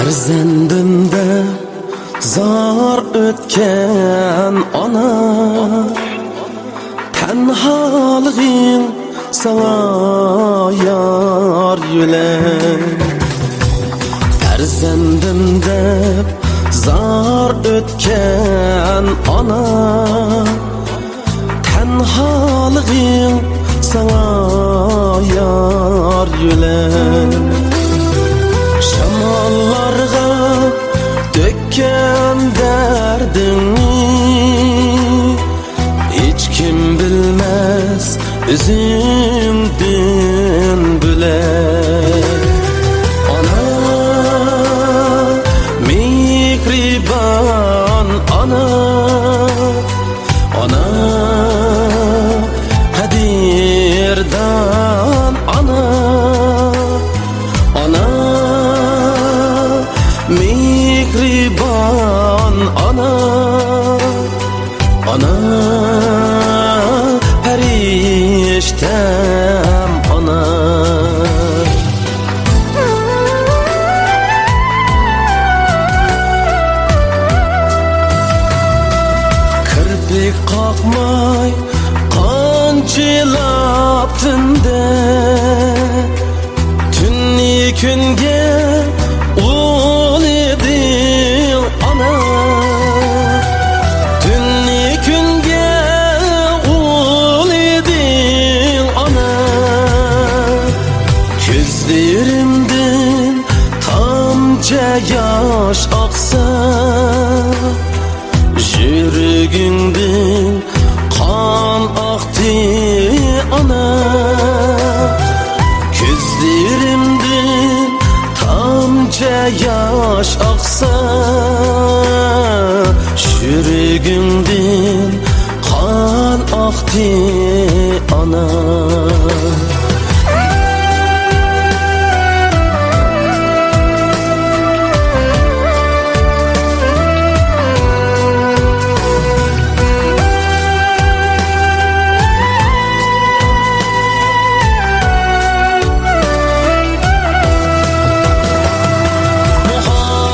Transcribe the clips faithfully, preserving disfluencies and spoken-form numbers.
پەرزەندىم دەپ زار ئۆتكەن ئانا، تەنھالىقىڭ ساڭا يار يۆلەك. پەرزەندىم دەپ زار ئۆتكەن ئانا، تەنھالىقىڭ ساڭا يار يۆلەك. شاماللارغا تۆككەن دەردىڭنى ھېچكىم بىلمەس ئۆزۈڭدىن بۆلەك. ئانا، مېھرىبان ئانا، ئانا، قەدىردان ئانا، ئانا، مېھرىبان ئانا، ئانا، پەرىشتەم ئانا. كىرپىك قاقماي قانچىلاپ تۈندە، تۈننى كۈنگە ئۇلىدىڭ ئانا، تۈننى كۈنگە ئۇلىدىڭ ئانا. كۆزلىرىمدىن تامچە ياش ئاقسا، يۈرىكىڭدىن قان ئاقتى ئانا. كۆزلىرىمدىن تامچە ياش ئاقسا، يۈرىكىڭدىن قان ئاقتى ئانا.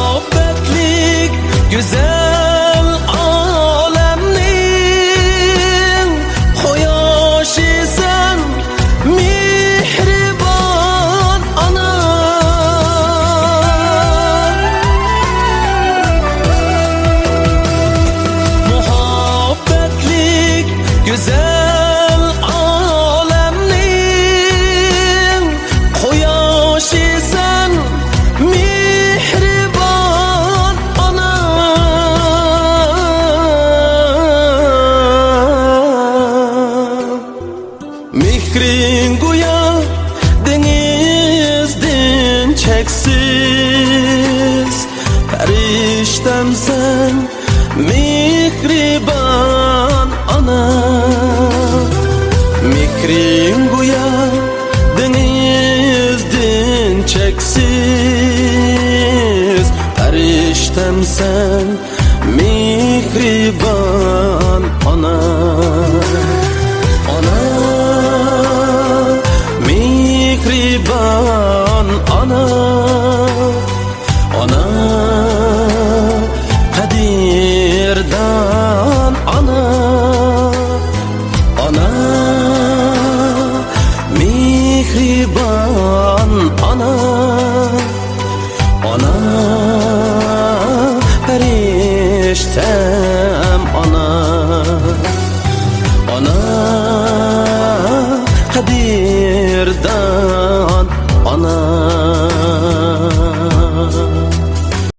مۇھەببەتلىك گۈزەل ئالەمنىڭ قۇياشى سەن، مېھرىبان ئانا. مۇھەببەتلىك گۈزەل ئالەمنىڭ قۇياشى سەن، مېھرىبان ئانا. مېھرىڭ گويا دېڭىزدىن چەكسىز، پەرىشتەمسەن مېھرىبان ئانا. مېھرىڭ گويا دېڭىزدىن چەكسىز، پەرىشتەمسەن مېھرىبان ئانا. ئانا، مېھرىبان ئانا. ئانا، قەدىردان ئانا. ئانا، مېھرىبان ئانا. ئانا، پەرىشتەم ئانا. ئانا، قەدىردان ئانا.